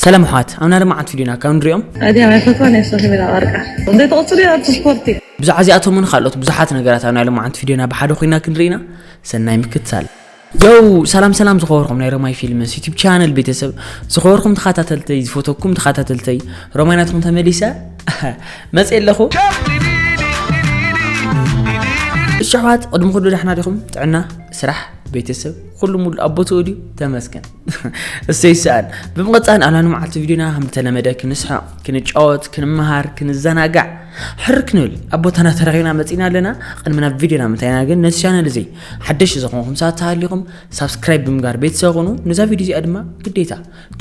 ሰላም ኣሕዋት፣ ኣብ ናይ ሎማዓንቲ ቪድዮና ካብ ንሪኦም ኣድያም ኣይፈትዋን እየ ሶፊ ሚላ ቃርቃ። ዘይተቐጽሉ እያ ኣብቲ ስፖርቲ። ብዛዕባ እዚኣቶምን ካልኦት ብዙሓት ነገራት ኣብ ናይ ሎማዓንቲ ቪድዮና ብሓደ ኮይና ክንርኢና ሰናይ ምክትታል። ዮው፣ ሰላም ሰላም ዝኸበርኩም ናይ ሮማይ ፊልምስ ዩቲዩብ ቻነል ቤተሰብ፣ ዝኸበርኩም ተኸታተልተይ፣ ዝፈተኩም ተኸታተልተይ፣ ሮማይ ናትኩም ተመሊሰ መጽእ ኣለኹ። እሺ ኣሕዋት፣ ቅድሚ ኩሉ ዳሕና ዲኹም? ጥዕና፣ ስራሕ፣ ቤተሰብ፣ ኩሉ ሙሉ ኣብ ቦትኡ ድዩ? ተመስገን። እሰይ ይስኣን። ብምቕጻል ኣብ ሎማዓንቲ ቪድዮና ከም ዝተለመደ ክንስሕቕ፣ ክንጫወት፣ ክንመሃር፣ ክንዘናጋዕ፣ ሕር ክንብል ኣብ ቦታና ተረኺብና መጺና ኣለና። ቅድሚ ናብ ቪድዮና ምንታይና ግን ነዚ ቻነል እዚ ሓደሽ ዝኾንኩም ሰባት ተሃሊኹም ሳብስክራይብ ብምግባር ቤተሰብ ኩኑ። ነዛ ቪድዮ እዚኣ ድማ ግዴታ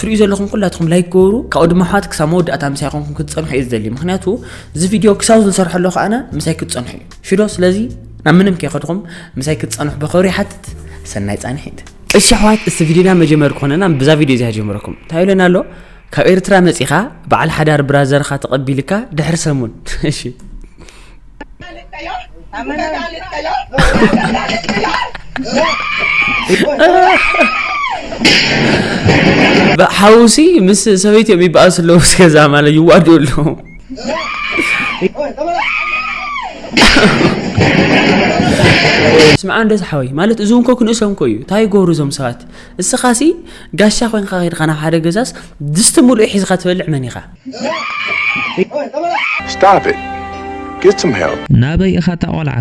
ትሪኡ ዘለኹም ኩላትኩም ላይክ ግበሩ። ካብኡ ድማ ኣሕዋት ክሳብ መወዳእታ ምሳይ ኮንኩም ክትጸንሑ እየ ዝደሊ። ምኽንያቱ እዚ ቪድዮ ክሳብ ዝሰርሐሉ ከኣነ ምሳይ ክትጸንሑ እዩ ሽዶ። ስለዚ ናብ ምንም ከይኸድኩም ምሳይ ክትጸንሑ ብኽብሪ ይሓትት። ሰናይ ጻንሒት። እሺ ኣሕዋት፣ እስቲ ቪድዮና መጀመር ክኾነና ብዛ ቪድዮ እዚኣ ጀምረኩም። እንታይ ይብለና ኣሎ? ካብ ኤርትራ መጺኻ በዓል ሓዳር ብራዘርኻ ተቐቢልካ ድሕሪ ሰሙን። እሺ። ሓውሲ ምስ ሰበይቲኦም ይበኣሱ ኣለዉ፣ ምስ ገዛ ማለት ይዋድኡ ኣለዉ። ስምዓ እንደ ዝሓወይ ማለት እዚ እውን ኮ ክንእሶም ኮ እዩ። እንታይ ይገብሩ እዞም ሰባት? እስኻሲ ጋሻ ኮይንካ ከይድካ ናብ ሓደ ገዛስ ድስቲ ሙሉእ ሒዝካ ትበልዕ መን ኢኻ? Stop it. Get some help. ናበይ ኢኻ እታ ቆልዓ?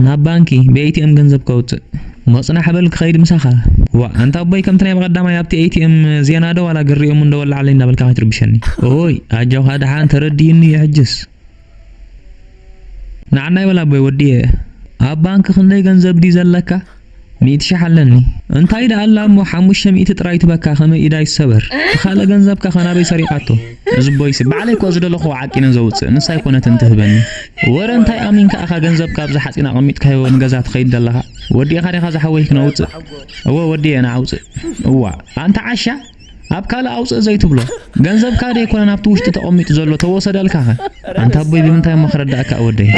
ናብ ባንኪ ብኤቲኤም ገንዘብ ከውፅእ። መፅናሕ በል ክኸይድ ምሳኻ። ዋእ ኣንታ ኣቦይ ከምቲ ናይ ብቐዳማይ ኣብቲ ኤቲኤም ዜና ዶ ዋላ ግሪኦም እንዶ ወላዕለይ እንዳበልካ ከይትርብሸኒ። ኦይ ኣጆኻ ደሓን ተረዲእኒ እዩ ሕጅስ። ንዓናይ በል ኣቦይ ወዲኤ። ኣብ ባንኪ ክንደይ ገንዘብ ድዩ ዘለካ? ሚእቲ ሽሕ ኣለኒ። እንታይ ደኣ ኣላ እሞ ሓሙሽተ ሚእቲ ጥራይ ትበካ ከመይ ኢዳ ይሰበር። እቲ ካልእ ገንዘብካ ከ ናበይ ሰሪቓቶ? እዚ ኣቦይሲ ባዕለይ እኮ ዝደለኽዎ ዓቂነ ዘውፅእ ንሳ ኣይኮነትን ትህበኒ። ወረ እንታይ ኣሚንካ ኢኻ ገንዘብካ ኣብዚ ሓፂን ኣቐሚጥካዮ ንገዛ ትኸይድ ዘለኻ? ወዲእኻ ዲኻ ዝሓወይ ክነውፅእ? እወ ወዲኤ ንዓውፅእ። እዋእ ኣንታ ዓሻ ኣብ ካልእ ኣውፅእ ዘይትብሎ ገንዘብካ ዶ ኣይኮነን ኣብቲ ውሽጢ ተቐሚጡ ዘሎ ተወሰደልካ ኸ ኣንታ ኣቦይ ብምንታይ እሞ ክረዳእካ ወደይ።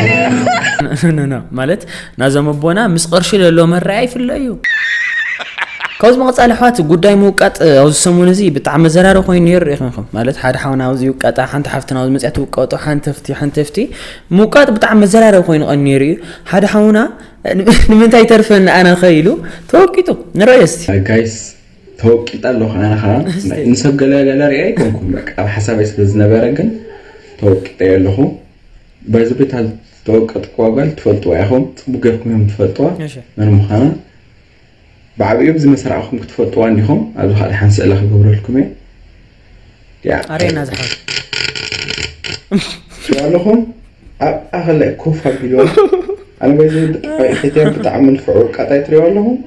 ኖ ኖ ኖ፣ ማለት ናዞም ኣቦና ምስ ቅርሺ ለሎ መረኣያ ይፍለ እዩ። ካብዚ መቐፃሊ ኣሕዋት ጉዳይ ምውቃጥ ኣብዚ ሰሙን እዚ ብጣዕሚ መዘራረቢ ኮይኑ ነይሩ ርኢኹም ኢኹም። ማለት ሓደ ሓውና ኣብዚ ይውቀጣ፣ ሓንቲ ሓፍትና ኣብዚ መፅያ ትውቀጦ፣ ሓንተፍቲ ሓንተፍቲ ምውቃጥ ብጣዕሚ መዘራረቢ ኮይኑ ቀኒ ነይሩ እዩ። ሓደ ሓውና ንምንታይ ተርፈኒ ኣነ ከ ኢሉ ተወቂጡ ንረዮ እስቲ። ጋይስ ተወቂጠ ኣለኹ ኣነ ኸዓ ንሰብ ገለ ገለ ሪኣ ኣይኮንኩን በቃ ኣብ ሓሳበይ ስለ ዝነበረ ግን ተወቂጠ ኣለኹ በዚ ቤታ ዝተወቀጥኩዋ ጓል ትፈልጥዋ ኢኹም ጽቡቅ ጌርኩም እዮም ትፈልጥዋ መን ምዃና ብዓቢኡ ብዚ መሰራዕኹም ክትፈልጥዋ እንዲኹም ኣብዚ ኸዓ ደሓን ስእለ ክገብረልኩም እየ ያ ኣሬና ዝሓብ ኣለኹም ኣብ ኣኸለ ኮፍ ኣቢልዋ ኣነ በዚ ብጣዕሚ ብጣዕሚ ንፍዑ ቃጣይ ትሪኦ ኣለኹም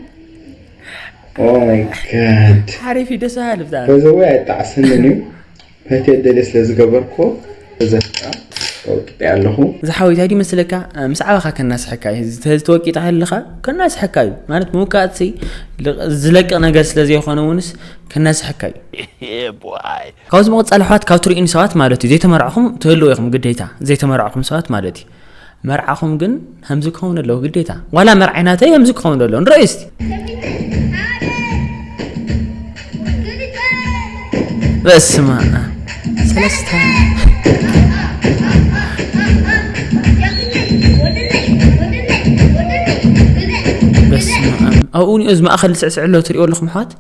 Oh my god. ሓሪፍ እዩ ደስ በሃሊ ብጣዕሚ። በዚ ወይ ኣይጣዕስንን እዩ። ፈትየ ደልየ ስለ ዝገበርኩ እዘፍጣ ተወቂጠ ኣለኹ። ዝሓወይ እንታይ ድዩ መስለካ ምስ ዓባኻ ከናስሐካ እዩ። ተወቂጣ ከለኻ ከናስሐካ እዩ ማለት ምውቃጥሲ ዝለቅቕ ነገር ስለ ዘይኾነ እውንስ ከናስሐካ እዩ። ካብዚ ምቕፃል ኣሕዋት ካብ ትርእዩኒ ሰባት ማለት እዩ ዘይተመርዕኹም ትህልዉ ኢኹም ግዴታ ዘይተመርዕኹም ሰባት ማለት እዩ። መርዓኹም ግን ከምዚ ክኸውን ኣለዎ ግዴታ። ዋላ መርዓይ ናተይ ከምዚ ክኸውን ኣለዎ። ንረኣዩ እስቲ። በስመ ኣብ ሰለስተ በስመ ኣብ ኣብኡ እኒኦ እዚ ማእኸል ዝስዕስዕ ኣሎ ትሪእዎ ኣለኹም ኣሕዋት።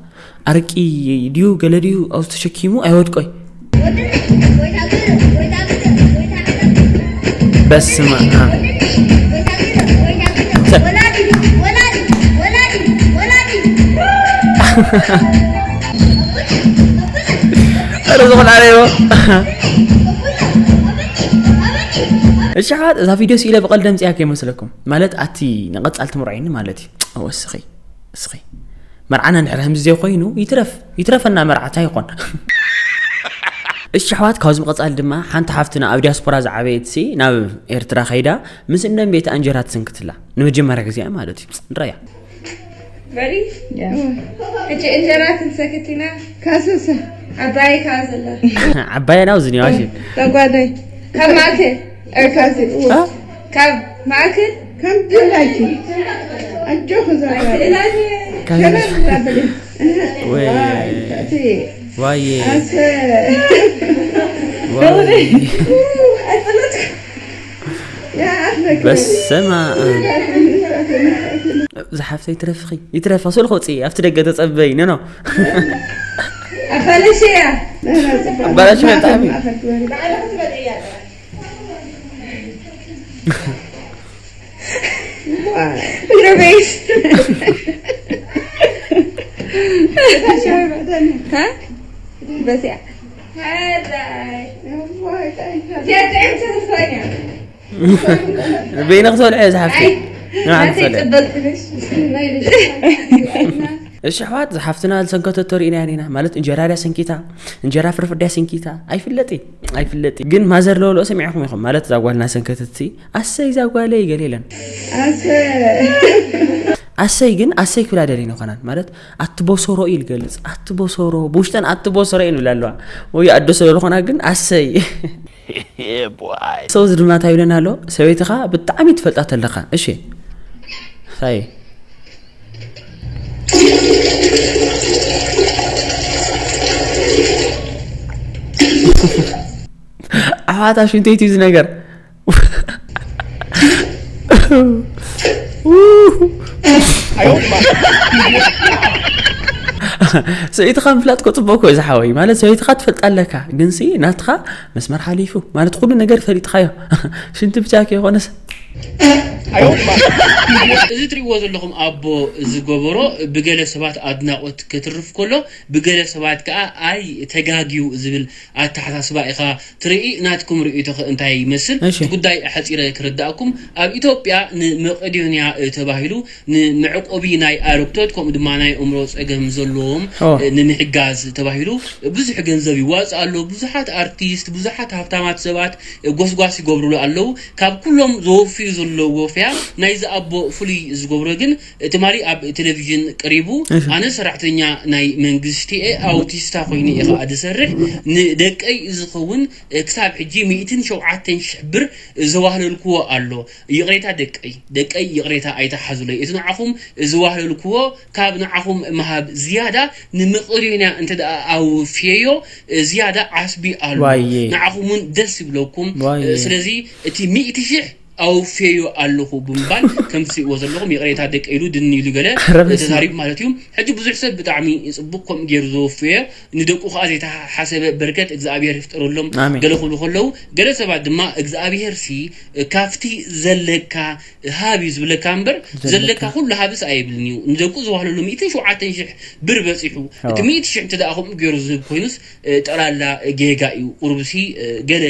ኣረቂ ድዩ ገለ ድዩ ኣብዚ ተሸኪሙ ኣይወድቆይ። በስመ ኣብ። ኧረ ዝኾነ ኣረዮ። እሺ ኣሕዋት እዛ ቪድዮ ስኢለ ብቐልዲ ኣምፅያ ከይመስለኩም ማለት ኣቲ ንቐፃል ትምርዓይኒ ማለት እዩ። ወስኺ እስኺ መርዓና እንድሕር ከምዚ ዘይኮይኑ ይትረፍ ይትረፈና መርዓ እንታይ ይኾን? እሺ ኣሕዋት ካብዚ ምቕፃል ድማ ሓንቲ ሓፍትና ኣብ ዲያስፖራ ዝዓበየት ሲ ናብ ኤርትራ ከይዳ ምስ እነም ቤት ኣንጀራ ትስንክትላ ንመጀመርያ ግዜኣ ማለት እዩ ንረያ Ready? ሕጂ እንጀራ ክንሰክት ኢና ካሰሰ ዓባይ ከዓ ዘላ ዓባያ ናብዚ ኒዋሽ ተጓዳይ ካብ ማእከል ኤርካሲ ካብ ማእከል ከም ድላይኪ ኣጆኺ ዘራ ወይ ዋየ ኣሰ ዋየ ኣይፈለጥኩ ያ ኣፍለክ በስመ ኣብ። ዝሓፍተይ ይትረፍኺ ይትረፍ ስልኪ ውፅኢ ኣብቲ ደገ ተፀበይ ነኖ ኣፋለሽያ ኣባላሽ በጣም እዩ። ረቤሽ በዚያ በይነ ክትበልዐ ዝሓፍተይ ንዓ ክትበልዐ ይፅበልክልሽ እሺ ኣሕዋት ዝሓፍትና ዝሰንከተቶ ርኢና ኢና ማለት እንጀራ ድያ ሰንኪታ እንጀራ ፍርፍር ድያ ሰንኪታ ኣይፍለጥ ኣይፍለጥ ግን ማዘር ለበልኦ ሰሚዕኹም ኢኹም ማለት እዛ ጓልና ሰንከተትሲ ኣሰይ እዛ ጓለይ ገለ ኢለን ኣሰ ኣሰይ ግን ኣሰይ ክብላ ደለይን ይኾናን ማለት ኣቲ ቦሶሮ እዩ ዝገልፅ ኣቲ ቦሶሮ ብውሽጠን ኣቲ ቦሶሮ እየን ብላ ኣለዋ ወይ ኣዶ ስለዝኾና ግን ኣሰይ ሰው እዚ ድማ እንታይ ይብለና ኣሎ ሰበይትኻ ብጣዕሚ ትፈልጣ ተለኻ እሺ ሳይ ኣሕዋታ ሽንተይቲ እዚ ነገር ሰበይትኻ ምፍላጥ እኮ ፅቡቅ እኮ እዩ ዝሓወይ ማለት ሰበይትኻ ትፈልጣ ኣለካ ግንሲ ናትኻ መስመር ሓሊፉ ማለት ኩሉ ነገር ፈሊጥኻዮ ሽንቲ ብቻ ከይኮነስ እዚ ትሪእዎ ዘለኹም ኣቦ ዝገበሮ ብገለ ሰባት ኣድናቖት ክትርፍ ከሎ ብገለ ሰባት ከዓ ኣይ ተጋግዩ ዝብል ኣተሓሳስባ ኢኻ ትርኢ። ናትኩም ርእይቶ ኸ እንታይ ይመስል? እሺ። እቲ ጉዳይ ሓጺረ ክርዳእኩም ኣብ ኢትዮጵያ ንመቄዶንያ ተባሂሉ ንመዕቆቢ ናይ ኣረግቶት ከምኡ ድማ ናይ ኣእምሮ ጸገም ዘለዎም ንምሕጋዝ ተባሂሉ ብዙሕ ገንዘብ ይዋጽእ ኣሎ። ብዙሓት ኣርቲስት፣ ብዙሓት ሃብታማት ሰባት ጎስጓስ ይገብሩሉ ኣለዉ። ካብ ኩሎም ዘወፍዩ ዘለዉ ወፍያ ናይዚ ኣቦ ፍሉይ ዝገብሮ ግን ትማሊ ኣብ ቴሌቪዥን ቀሪቡ ኣነ ሰራሕተኛ ናይ መንግስቲ እየ፣ ኣውቲስታ ኮይነ እየ ከዓ ዝሰርሕ፣ ንደቀይ ዝኸውን ክሳብ ሕጂ ሚእትን ሸውዓተን ሽሕ ብር ዘዋህለልክዎ ኣሎ። ይቕሬታ ደቀይ፣ ደቀይ ይቕሬታ ኣይትሓዙለይ። እቲ ንዓኹም ዝዋህለልክዎ ካብ ንዓኹም ምሃብ ዝያዳ ንመቄዶንያ እንተ ደኣ ኣውፍየዮ ዝያዳ ዓስቢ ኣሎ። ዋየ። ንዓኹም እውን ደስ ይብለኩም። ዋየ። ስለዚ እቲ ሚእቲ ሽሕ ኣውፍየዮ ኣለኹ ብምባል ከምቲ ትሪእዎ ዘለኹም ይቕሬታ ደቀ ኢሉ ድን ኢሉ ገለ ኧረ በስመ ኣብ። ተዛሪቡ ማለት እዩ። ሕጂ ብዙሕ ሰብ ብጣዕሚ ጽቡቕ ከምኡ ገይሩ ዘወፍዮ ንደቁ ከኣ ዘይተሓሰበ በርከት እግዚኣብሔር ይፍጠረሎም ኣሜን። ገለ ክብሉ ከለዉ ገለ ሰባት ድማ እግዚኣብሔር ሲ ካብቲ ዘለካ ሃብ እዩ ዝብለካ እምበር ዘለካ ኩሉ ሃብስ ኣይብልን እዩ። ንደቁ ዝዋህለሉ ሚእትን ሸውዓተን ሽሕ ብር በጺሑ እቲ ኣዎ። ሚእቲ ሽሕ እንተ ደኣ ከምኡ ገይሩ ዝህብ ኮይኑስ ጠቕላላ ጌጋ እዩ። ቁሩብሲ ገለ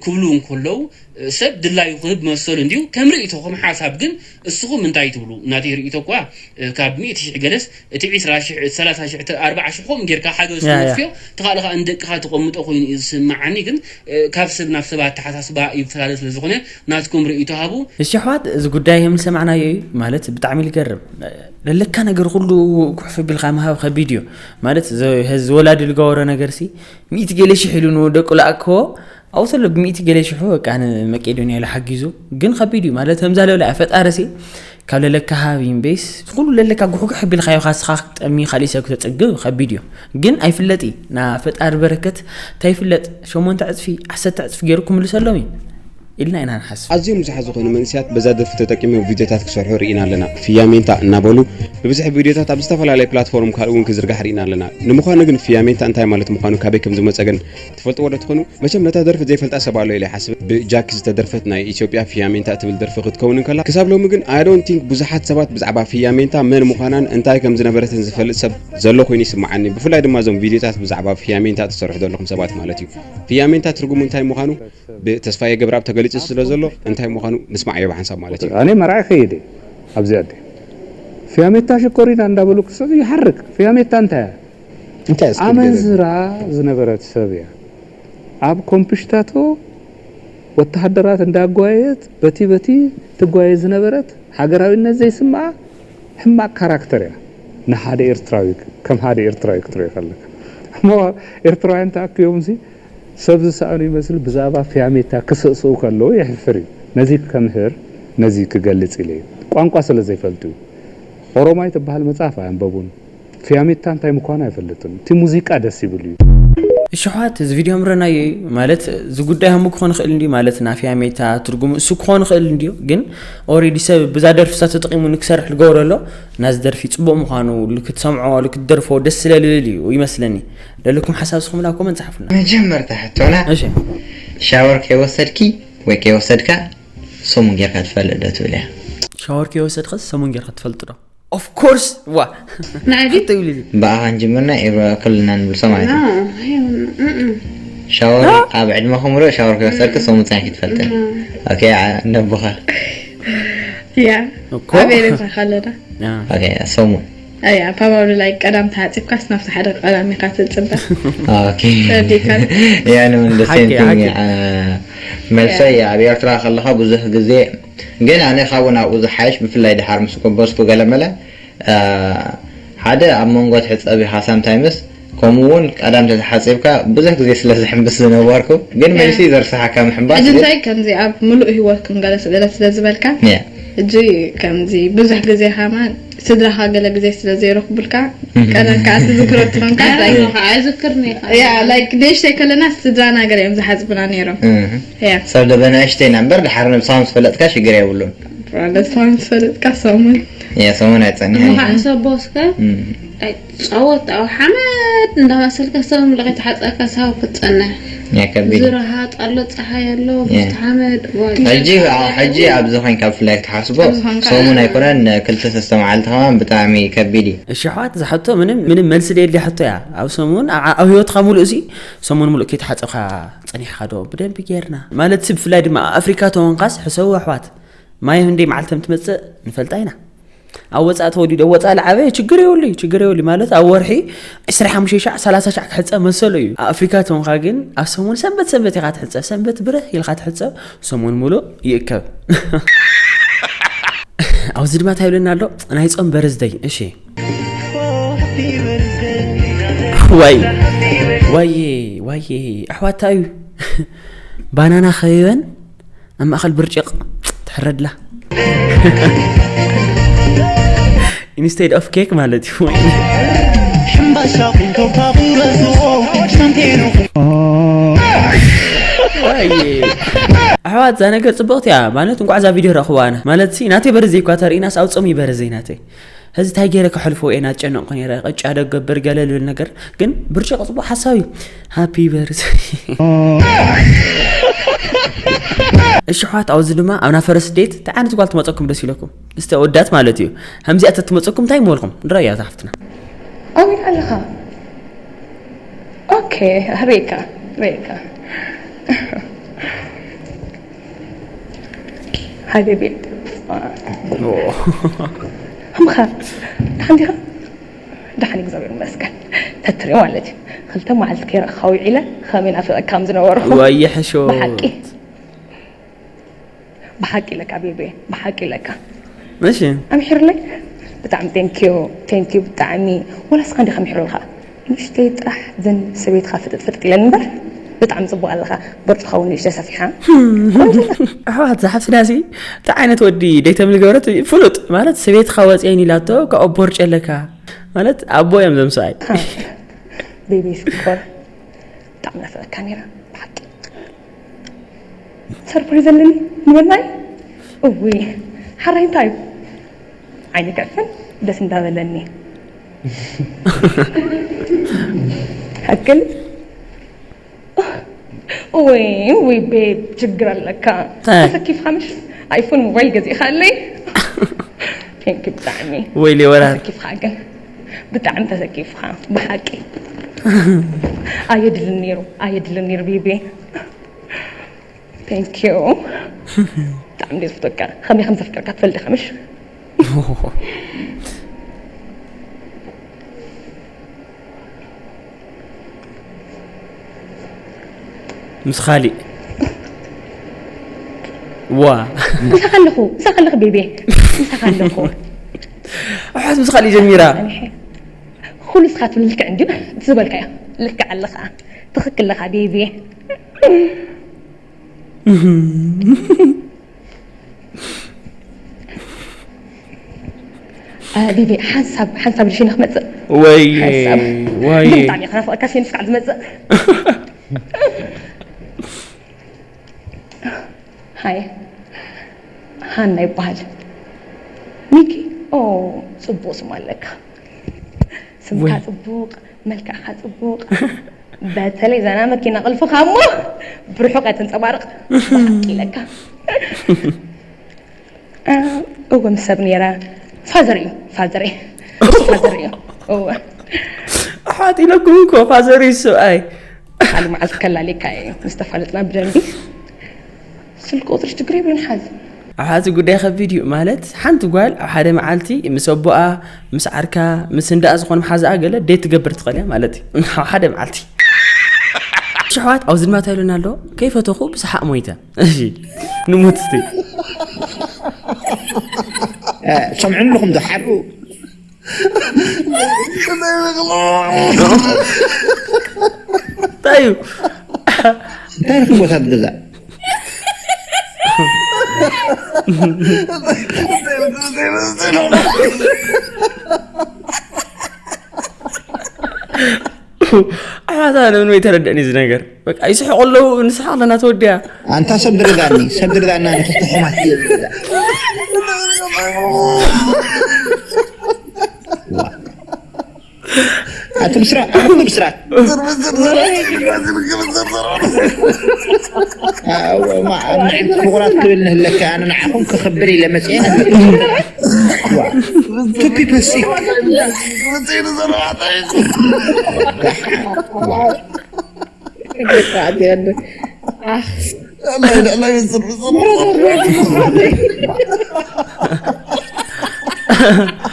ክብሉ እንከለዉ ሰብ ድላዩ ክህብ መሰሉ እንድዩ። ከም ርእይቶ ከም ሓሳብ ግን እስኹም እንታይ ትብሉ? ናተይ ርእይቶ እኳ ካብ ሚእቲ ሽሕ ገለስ እቲ ዒስራ ሽሕ፣ ሰላሳ ሽሕ፣ ኣርብዓ ሽሕ ከምኡ ጌርካ ሓገዝ ያ፣ ያ። ትወፍዮ፣ እቲ ካልእ ከኣ ንደቅኻ ተቐምጦ ኮይኑ እዩ ዝስምዓኒ። ግን ካብ ሰብ ናብ ሰብ ኣተሓሳስባ ይፈላለ ስለ ዝኾነ ናትኩም ርእይቶ ሃቡ። እሺ ኣሕዋት እዚ ጉዳይ ከም ዝሰማዕናዮ እዩ ማለት ብጣዕሚ ዝገርም ለለካ ነገር ኩሉ ኩሕፍ ቢልካ ምሃብ ከቢድ እዩ ማለት ዝ- ህዝ ወላዲ ዝገበሮ ነገር ሲ ሚእቲ ገለ ሽሕ ኢሉ ንደቁ ለኣክዎ ኣብኡ ተሎ ብሚእቲ ገለ ሽሑ በቃ ንመቄዶንያ ኢሉ ሓጊዙ ግን ከቢድ እዩ ማለት ከምዛ ለብላ ፈጣሪ ሲ ካብ ለለካ ሃብ ይምበይስ ኩሉ ለለካ ጉሕጉሕ ቢልካ ኢኻ ስኻ ክትጠሚ ካሊእ ሰብ ክተፅግብ ከቢድ እዩ ግን ኣይፍለጥ እዩ ና ፈጣሪ በረከት እንታይ ይፍለጥ ሸሞንተ ዕፅፊ ዓሰርተ ዕፅፊ ገይሩ ክምልሰሎም እዩ ኢልና ኢና ንሓስብ ኣዝዮም ብዙሓት ዝኾኑ መንእሰያት በዛ ደርፊ ተጠቂሞም ቪድዮታት ክሰርሑ ርኢና ኣለና። ፍያሜንታ እናበሉ ብብዝሒ ቪድዮታት ኣብ ዝተፈላለየ ፕላትፎርም ካልእ እውን ክዝርጋሕ ርኢና ኣለና። ንምዃኑ ግን ፍያሜንታ እንታይ ማለት ምዃኑ ካበይ ከም ዝመጸ ግን ትፈልጥዎ ዶ ትኾኑ? መቸም ነታ ደርፊ ዘይፈልጣ ሰብ ኣሎ ኢለ ይሓስብ። ብጃኪ ዝተደርፈት ናይ ኢትዮጵያ ፍያሜንታ እትብል ደርፊ ክትከውን እንከላ ክሳብ ሎሚ ግን I don't think ብዙሓት ሰባት ብዛዕባ ፍያሜንታ መን ምዃናን እንታይ ከም ዝነበረትን ዝፈልጥ ሰብ ዘሎ ኮይኑ ይስምዓኒ። ብፍላይ ድማ እዞም ቪድዮታት ብዛዕባ ፍያሜንታ ትሰርሑ ዘለኹም ሰባት ማለት እዩ። ፍያሜንታ ትርጉሙ እንታይ ምዃኑ ብተስፋዬ ገብረኣብ ተገሊጹ ስለ ዘሎ እንታይ ምዃኑ ንስማዓዮ ብሓንሳብ ማለት እዩ። ኣነ መርዓ ይኸይድ እየ ኣብዚ ኣደ ፊያሜታ ሽኮሪና እንዳበሉ ክሰብ ይሓርቅ ፊያሜታ እንታይ እያ? እንታይ እስኪ ኣመንዝራ ዝነበረት ሰብ እያ። ኣብ ኮምፒሽታቶ ወተሃደራት እንዳጓየት በቲ በቲ ትጓየ ዝነበረት ሃገራዊነት ዘይስምዓ ሕማቅ ካራክተር እያ። ንሓደ ኤርትራዊ ከም ሓደ ኤርትራዊ ክትሪኦ ከለካ እሞ ኤርትራውያን ተኣኪቦም ሲ ሰብ ዝሰኣኑ ይመስል ብዛዕባ ፊያሜታ ክስእስኡ ከለዉ የሕፍር እዩ። ነዚ ከምህር ነዚ ክገልጽ ኢለ እየ። ቋንቋ ስለ ዘይፈልጡ እዩ። ኦሮማይ ትበሃል መጽሓፍ ኣየንበቡን። ፊያሜታ እንታይ ምዃኑ ኣይፈልጥን። እቲ ሙዚቃ ደስ ይብል እዩ። እሽሓት እዚ ቪድዮ ምረናዮ እዩ ማለት እዚ ጉዳይ ሃሙ ክኾን ይኽእል እንዲዩ ማለት ናፊያ ሜታ ትርጉሙ እሱ ክኾን ይኽእል እንዲዩ ግን ኦሬዲ ሰብ ብዛ ደርፊ ሳ ተጠቂሙ ንክሰርሕ ልገብሮ ኣሎ ናዚ ደርፊ ፅቡቅ ምዃኑ ልክትሰምዖ ልክትደርፎ ደስ ስለልብል እዩ ይመስለኒ ለልኩም ሓሳብ ስኹም ናብ ኮመንት ፃሓፉና መጀመርታ ሕቶና እሺ ሻወር ከይወሰድኪ ወይ ከይወሰድካ ሰሙን ጌርካ ትፈልጥ ዶ ትብል እያ ሻወር ከይወሰድከስ ሰሙን ጌርካ ትፈልጥ ዶ of course ዋ ንዓዲ ትብልኒ ብኣኻን ጅምርና ኤብራ ክልና ንብልሶ ማለት እዩ ሻወር ኣብ ዕድመኹም ርእ ሻወር ከይወሰድክ ሰሙን ፃንኪ ትፈልጥን ኦኬ ነቦኻ ያ እኮ ኣበይ ሬሳ ካለዳ ኦኬ ሰሙን ኣያ ፓባብሉ ላይ ቀዳም ተሓፂብካስ ናብቲ ሓደ ቀዳም ኢኻ ትፅበ ኦኬ ተዲካ ያንን the same ሓቂ፣ thing ሓቂ። መልሰይ ኣብ ኤርትራ ከለኻ ብዙሕ ግዜ ግን ኣነ ካብኡ ናብኡ ዝሓይሽ ብፍላይ ድሓር ምስ ጎበዝኩ ገለመለ ሓደ ኣብ መንጎ ትሕፀብ ኢኻ ሳምታይምስ ከምኡ እውን ቀዳም ተተሓፂብካ ብዙሕ ግዜ ስለ ዝሕምብስ ዝነበርኩ ግን መልሲ ዘርሳሓካ ምሕምባስ ሕጂ ግን እንታይ ከምዚ ኣብ ምሉእ ህይወትኩም ገለ ገለ ስለ ዝበልካ ያ ሕጂ ከምዚ ብዙሕ ግዜ ከማን ስድራኻ ገለ ግዜ ስለ ዘይረኽቡልካ ቀደም ከዓ ትዝክሮ ትኾንካ እንታይ ኣይዝክርኒ ኢኻ ያ ላይክ ንእሽተይ ከለና ስድራና ገለ እዮም ዝሓፅቡና ነይሮም እህ። ያ ሰብ ደበና እሽተይና እምበር ድሓር ነብስኻ ምስ ፈለጥካ ሽግር የብሉን ብራለስማን ዝፈለጥካ ሰሙን ያ ሰሙን ኣይፀኒሐ እሞ ከዓ ሰቦስከ ጸወት ኣብ ሓመድ እንዳመሰልካ ሰብ ምልቀ ተሓፀካ ሳብ ክትፀንሕ ያ ከቢድ እዩ። ዝረሃጥ ኣሎ ፀሓይ ኣሎ ያ። ብቲ ሓመድ ሕጂ ሕጂ ኣብዚ ኮይንካ ብፍላይ ክትሓስቦ ኣብዚ ኮይንካ። ሰሙን ኣይኮነን ክልተ ሰስተ መዓልቲ ከማን ብጣዕሚ ከቢድ እዩ እሺ ኣሕዋት ዝሓቶ ምንም ምንም መልሲ ደየድልያ ሕቶ እያ ኣብ ሰሙን ኣብ ኣብ ህይወትካ ሙሉእ ሲ ሰሙን ሙሉእ ከይተሓፀብካ ፀኒሕካ ዶ ብደንቢ ጌርና ማለት ሲ ብፍላይ ድማ ኣብ ኣፍሪካ ተወንካስ ሕሰቡ ኣሕዋት ማይ ህንደይ መዓልቲ ከም ትመፅእ ንፈልጣ ኢና ኣብ ወፃኢ ተወሊዱ ኣብ ወፃኢ ለዓበ ችግር የብሉ ችግር የብሉ ማለት ኣብ ወርሒ ዕስራ ሓሙሽተ ሻዕ ሰላሳ ሻዕ ክሕፀብ መሰሉ እዩ ኣብ ኣፍሪካ ተወንካ ግን ኣብ ሰሙን ሰንበት ሰንበት ኢኻ ትሕፀብ ሰንበት ብርህ ኢልካ ትሕፀብ ሰሙን ሙሉእ ይእከብ ኣብዚ ድማ እንታይ ይብለና ኣሎ ናይ ፆም በርዝደይ እሺ ዋይ ዋይ ዋይ ኣሕዋታ እዩ ባናና ከቢበን ኣብ ማእኸል ብርጭቕ ትሕረድላ instead of cake ማለት እዩ ወይ ሕምባሻ ቁንቶ ካቡረዝዎ ሻምፔኑ ኣሕዋት እዛ ነገር ፅብቕቲ እያ ማለት እንቋዕ እዛ ቪድዮ ረኽዋ ኣነ ማለት ሲ ናተይ በረዘይ እኳ ተርእናስ ኣውፅኦም እዩ በረዘይ ናተይ ሕዚ እንታይ ገይረ ከሕልፎ እየ ናጨነቕኩ ነይረ ቅጫ ደገብር ገለ ልብል ነገር ግን ብርጭቕ ፅቡቕ ሓሳብ እዩ ሃፒ በርዘይ እሺ ኣሕዋት ኣብዚ ድማ ኣብና ፈረስ ዴት እንታይ ዓይነት ጓል ትመፀኩም ደስ ኢለኩም እስቲ ወዳት ማለት እዩ ከምዚኣ ተትመፀኩም እንታይ ምበልኩም ንረያ ዛሓፍትና ኣውይ ኣለኻ ኦኬ ሬካ ሬካ ሓቢቢ ከምኻ ደሓን ዲኻ ደሓን እግዚኣብሔር ይመስገን ተትሪ ማለት እዩ ክልተ መዓልቲ ከይረእኻ ውዒለ ከመይ ናፍቐካ ከም ዝነበርኩ ዋየ ሕሾ ብሓቂ ብሓቂ ኢለካ ቤቤ ብሓቂ ኢለካ እሺ ኣምሒርለይ ብጣዕሚ ቴንኪዩ ቴንኪዩ ብጣዕሚ ወላ ስኻ እንዲኻ ምሒሩልካ ንእሽተይ ጥራሕ ዘን ሰበይትኻ ፍጥጥ ፍጥጥ ኢለን እምበር ብጣዕሚ ፅቡቅ ኣለኻ ቦርጭኻ እውን ንእሽተይ ሰፊሓ ኣሕዋት ዝሓፍትና ሲ እንታይ ዓይነት ወዲ ደይተም ዝገበረት ፍሉጥ ማለት ሰቤትካ ወፅየን ኢላቶ ካብኡ ቦርጭ ኣለካ ማለት ኣቦ እዮም ዘምስኣይ ቤቢ ሽኮር ብጣዕሚ ናፈቀካ ነይረ ብሓቂ ሰርፕሪዝ ኣለኒ ንበናይ እውይ ሓራይ እንታይ እዩ ዓይኒ ክዕፈን ደስ እንዳበለኒ ሓቅል ወይ ወይ ቤብ ችግር ኣለካ እንታይ? ተሰኪፍካ ምሽ ኣይፎን ሞባይል ገዚእካ ኣለይ ቴንክ ብጣዕሚ ወይሊ ወራር ተሰኪፍካ ግን ብጣዕሚ ተሰኪፍካ ብሓቂ ኣየድልን ነይሩ ኣየድልን ነይሩ ቤቤ ቴንክ ዩ ብጣዕሚ ደስ ዝፍተካ ከመይ ከም ዘፍቀርካ ትፈልጥ ኢኻ ምሽ ምስ ካሊእ ዋ ምሳኻ ኣለኹ ምሳኻ ኣለኹ ቤቤ ምሳኻ ኣለኹ ኣሕዋት ምስ ካሊእ ጀሚራ ኩሉ ስኻ ትብል ልክዕ እንድዩ ዝበልካዮ ልክዕ ኣለኻ ትኽክል ኣለኻ ቤቤ ቢቢ ሓንሳብ ሓንሳብ ልሽነ ክመፅእ ወይ ሓንሳብ ወይ ግን ብጣዕሚ ከናፍቀካ ሸን ስካዕ ዝመፅእ ሃይ ሃና ይበሃል። ሚኪ ኦ ፅቡቅ ስም ኣለካ። ስምካ ወይ። ፅቡቅ፣ መልክዕካ ፅቡቅ። በተለይ ዘና መኪና ቅልፍካ እሞ ብርሑቅ እያ ተንፀባርቅ። ባቅ ኢለካ። እ፣ እወ ምስ ሰብ ነይረ። ፋዘር እዩ ፋዘር እዩ። እሱ ፋዘር እዩ። እወ ኣሕዋት ኢለኩም እኮ ፋዘር እዩ ሰብኣይ። ሓደ መዓልቲ ከላሊካ እዩ ምስ ተፋለጥና ብደንቢ። ስልክ ቁፅሪ ሽግር የብሉን ሓዝ። ኣሕዋት ጉዳይ ከቢድ እዩ ማለት ሓንቲ ጓል ኣብ ሓደ መዓልቲ ምስ ኣቦኣ ምስ ዓርካ ምስ እንዳኣ ዝኾነ መሓዛኣ ገለ ዴት ትገብር ትኽእል እያ ማለት እዩ። ኣብ ሓደ መዓልቲ ሽሕዋት ኣብዚ ድማ ታይሉና ኣሎ። ከይፈተኹ ብሰሓቕ ሞይተ። እሺ ንሙት እስቲ ሰምዕኒ ኣለኹም ዝሓሩ እንታይ እዩ? እንታይ ኢልኩም ቦታ ገዛ ኣሕዋታ ለምን ወይ ተረድእኒ እዚ ነገር በቃ ይስሕቁ ኣለዉ። ንስሓቕ ኣለና ተወዲያ። ኣንታ ሰብ ድርዳኒ ሰብ ድርዳና ንክልተ ሕማት ኣቲ ብስራት ኣቲ ብስራት ፍቁራት ክብል ንህለካ ኣነ ንዓኹም ክኽብር ኢለ መፅኤ ቱ ፒፕል ሲክ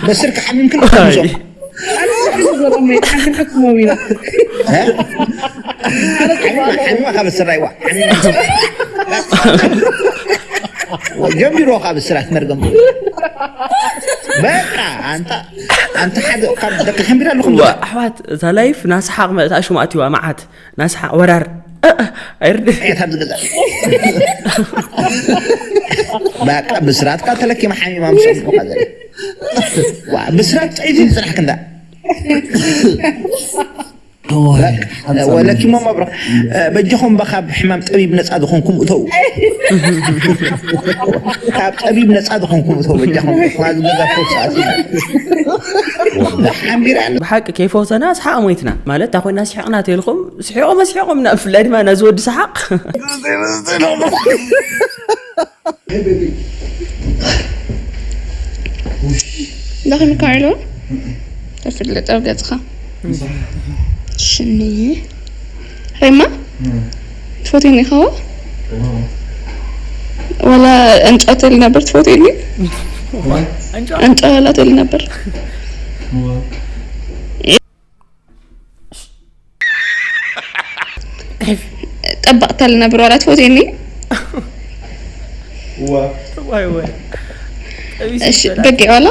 በስር ክሓምም ክልተ ምዞም ሓሚማ ካብ ስራይዋ ጀሚሮ ካብ ስራት መርገም በቃ ኣንታ ኣንታ ሓደ ካብ ደቂ ሓምቢራ ኣለኹም ዋ ኣሕዋት እዛ ላይፍ ናስሓቕ መእታ ሽሙ ኣትዋ መዓት ናስሓቕ ወራር ኣይርድ ዕየት ኣብ ዝገዛ በቃ ብስራትካ ተለኪማ ሓሚማ ምስ ኣቦኻ ዘለ ዋ ብስራት ጥዒት ዝፅናሕ ክንዳ ወለኪሞ መብሮ በጃኹም በኻብ ሕማም ጠቢብ ነፃ ዝኾንኩም እተው ካብ ጠቢብ ነፃ ዝኾንኩም እተው በጃኹም ዝገዛ ፈውስ ኣትዩ ሓምቢራ ብሓቂ ከይፈውሰና ስሓቕ ሞይትና ማለት እታ ኮይና ስሒቕና ተልኩም ስሒቖም ኣስሒቖምና ብፍላይ ድማ ነዚ ወዲ ሰሓቕ ዳኽን ካርሎ ተፍልጥ ኣብ ገጽኻ ሽኒ ሬማ ትፎትኒ ኸዋ ወላ እንጫ ተሊ ነበር ትፎትኒ እንጫ ወላ ተሊ ነበር ጠባቕ ተሊ ነበር ዋላ ትፎትኒ ዋይ ዋይ እሺ በጊዕ ዋላ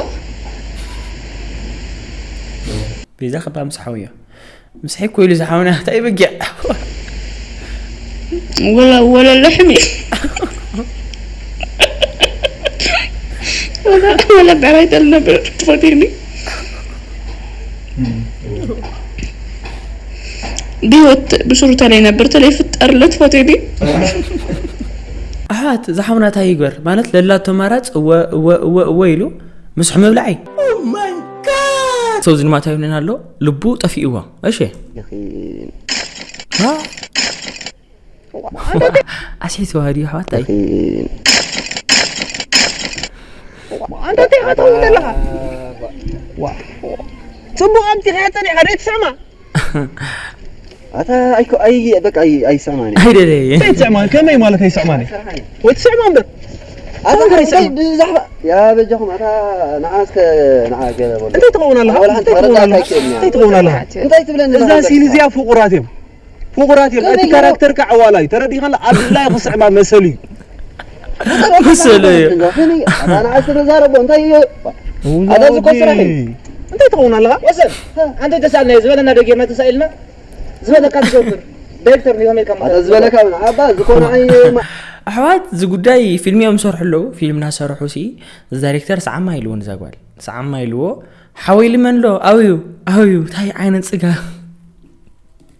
ቤዛ ከባ ምስ ሓውዮ ምስ ሕኮ ኢሉ ዝሓውና እንታይ በጊዕ ወላ ወላ ለሕሚ ወላ ብዕራይ ተሊ ነበር ትፎትኒ ብህይወት ብስሩ ተለይ ነበር ተለይ ፍጠር ለትፎትኒ ኣሓት ዝሓውና እንታይ ይግበር ማለት ለላቶ ማራፅ እወ እወ እወ እወ ኢሉ ምስሑ ምብላዕ እዩ ሰው ዝንማታ ይብለና ኣሎ ልቡ ጠፊእዎ እሺ ኣስሒት ዋህዲ ኣሕዋት ታይ ኣንታ እንታይ ኢኻ ትኸውን ዘለኻ ጽቡቕ ኣምጺኻ ጸኒዕካ ደይ ትሰማ ኣታ ኣይኮ ኣይ በቃ ኣይ ኣይሰማኒ ኣይደለየ እንታይ ትስዕማ ከመይ ማለት ኣይስዕማኒ ወይ ትስዕማ እምበር ኣታ እንታይ ብዛዕባ ያ በጃኹም ኣታ ንዓ እስከ ንዓ ገለ በሉ እንታይ ትኸውን ኣለኻ ወላ ሓንቲ እንታይ ትኸውን መረዳእታ ኣለኻ ኣይክእልን እያ እንታይ ትኸውን ኣለኻ እንታይ ትብለኒ እዛ ዘለኻ? ሲን እዚኣ ፍቑራት እዮም ፍቑራት እዮም እቲ ከመይ ካራክተርካ ዕዋላ እዩ ተረዲኻላ ኣብ ድላይ ክስዕማ መሰል እዩ መሰለ እዩ ኣታ ንዓ እስከ ተዛረቦ እንታይ እዩ ኣታ እዚ እኮ ስራሕ እዩ እንታይ ትኸውን ኣለኻ ወሰን ኣንተ ተሳልና ዝበለና ደጌርና ተሳኢልና ዝበለካ ትገብር ዳይሬክተር ኒሆም ኢልካ ኣታ ዝበለካ ኣባ ዝኾነ ኣይ ኣሕዋት እዚ ጉዳይ ፊልም እዮም ዝሰርሑ ኣለዉ ፊልም እናሰርሑ ሲ እዚ ዳይሬክተር ሰዓማ ኢልውን እዛ ጓል ሰዓማ ኢልዎ። ሓወይ ልመን ኣሎ። ኣውዩ ኣውዩ ታይ ዓይነት ጽጋ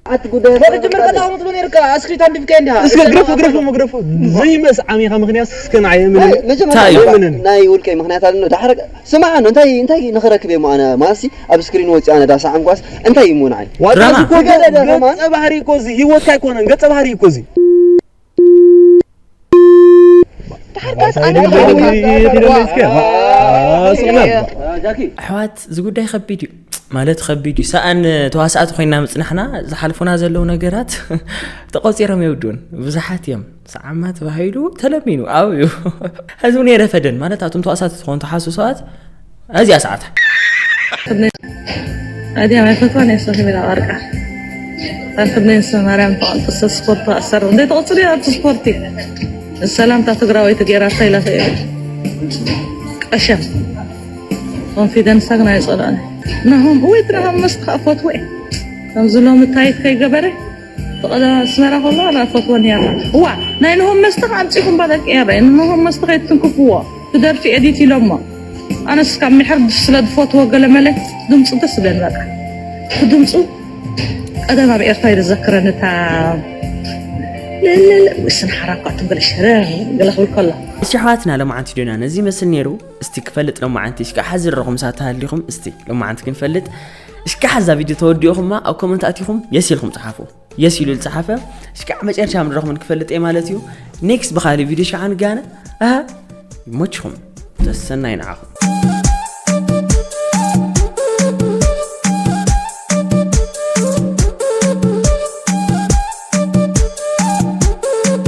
ኣቲ ጉዳይ ፈቅጅ ምርቀታ ሆኖ ትሎ ነርካ ኣስክሪት ኣንድ ፍከ እንዳ እስከ ግረፎ ግረፎ መግረፎ ዘይመስ ዓሚኻ ምክንያት እስከ ንዓየ ምን መጀመርያ ናይ ውልቀይ ምክንያት ኣለና ዳሕረ ስማዕ ነው እንታይ እንታይ ንኽረክብ እየ ኣነ ማሲ ኣብ ስክሪን ወፂ ኣነ ዳሳ ዓንኳስ እንታይ እዩ ሞን ዓይ ዋጣ ድራማ። እኮ ገለ ዳማ ገጸ ባህሪ እኮ እዚ ህይወትካ ኣይኮነን ገጸ ባህሪ እኮ እዚ ኣሕዋት እዚ ጉዳይ ከቢድ እዩ ማለት ከቢድ እዩ። ሰኣን ተዋሳእቲ ኮይና ምጽናሕና ዝሓልፉና ዘለዉ ነገራት ተቆጺሮም የውድኡን ብዙሓት እዮም። ሰዓማ ተባሂሉ ተለሚኑ ኣብ እዩ። ህዝቡ ነይረ ፈደን ማለት ኣቱም ተዋሳእቲ ትኾኑ ተሓሱ ሰባት እዚኣ ሰዓታ ኣዲያ ማይ ፈትዋ ናይ ሰኺ ሚላ ዋርቃ ኣክብነን ሰማርያም ተቐንጥሰ ስፖርት ኣሰር እንደ ተቐጽሉ ኣብ ስፖርቲ ሰላምታ ትግራወይቲ ገይራ እንታይ ኢላቶ እያ ቀሸም ኮንፊደንሳ ግን ኣይጸልኦን ናሆም ወይ ናሆም መስት ከዓ ፈትወ ከምዚ ሎሚ ታይት ከይገበረ ተቐለ ኣስመራ ከሎ ኣላ ፈትወን እያ እዋ ናይ ናሆም መስት ከዓ ኣምጺኹም ባደቂ እያ ናይ ናሆም መስት ከይትንክፍዎ ትደርፊ ኤዲት ኢሎሞ ኣነስ ካብ ምሕር ስለ ዝፈትዎ ገለ መለ ድምፁ ደስ ብለን በቃ ድምፁ ቀደም ኣብ ኤርትራ ይዘክረን እታ ስን ሓራኳ ትብል ሽረ ገለ ክብል ከሎ እሺ ኣሕዋትና ለማዓንቲ ዶና ነዚ ይመስል ነይሩ። እስቲ ክፈልጥ ለማዓንቲ እሽካ ሓዚ ረኹም ሳተሃሊኹም እስቲ ለማዓንቲ ክንፈልጥ እሽካ ሓዛ ቪድዮ ተወዲእኹማ ኣብ ኮመንት ኣቲኹም የስ ኢልኩም ጸሓፉ። የስ ኢሉ ዝጸሓፈ እሽካ መጨረሻ ምድረኹም ንክፈልጥ እየ ማለት እዩ። ኔክስት ብኻሊ ቪድዮ ሸዓ ንጋነ ኣሃ ይሞችኹም ተሰናይ ንዓኹም።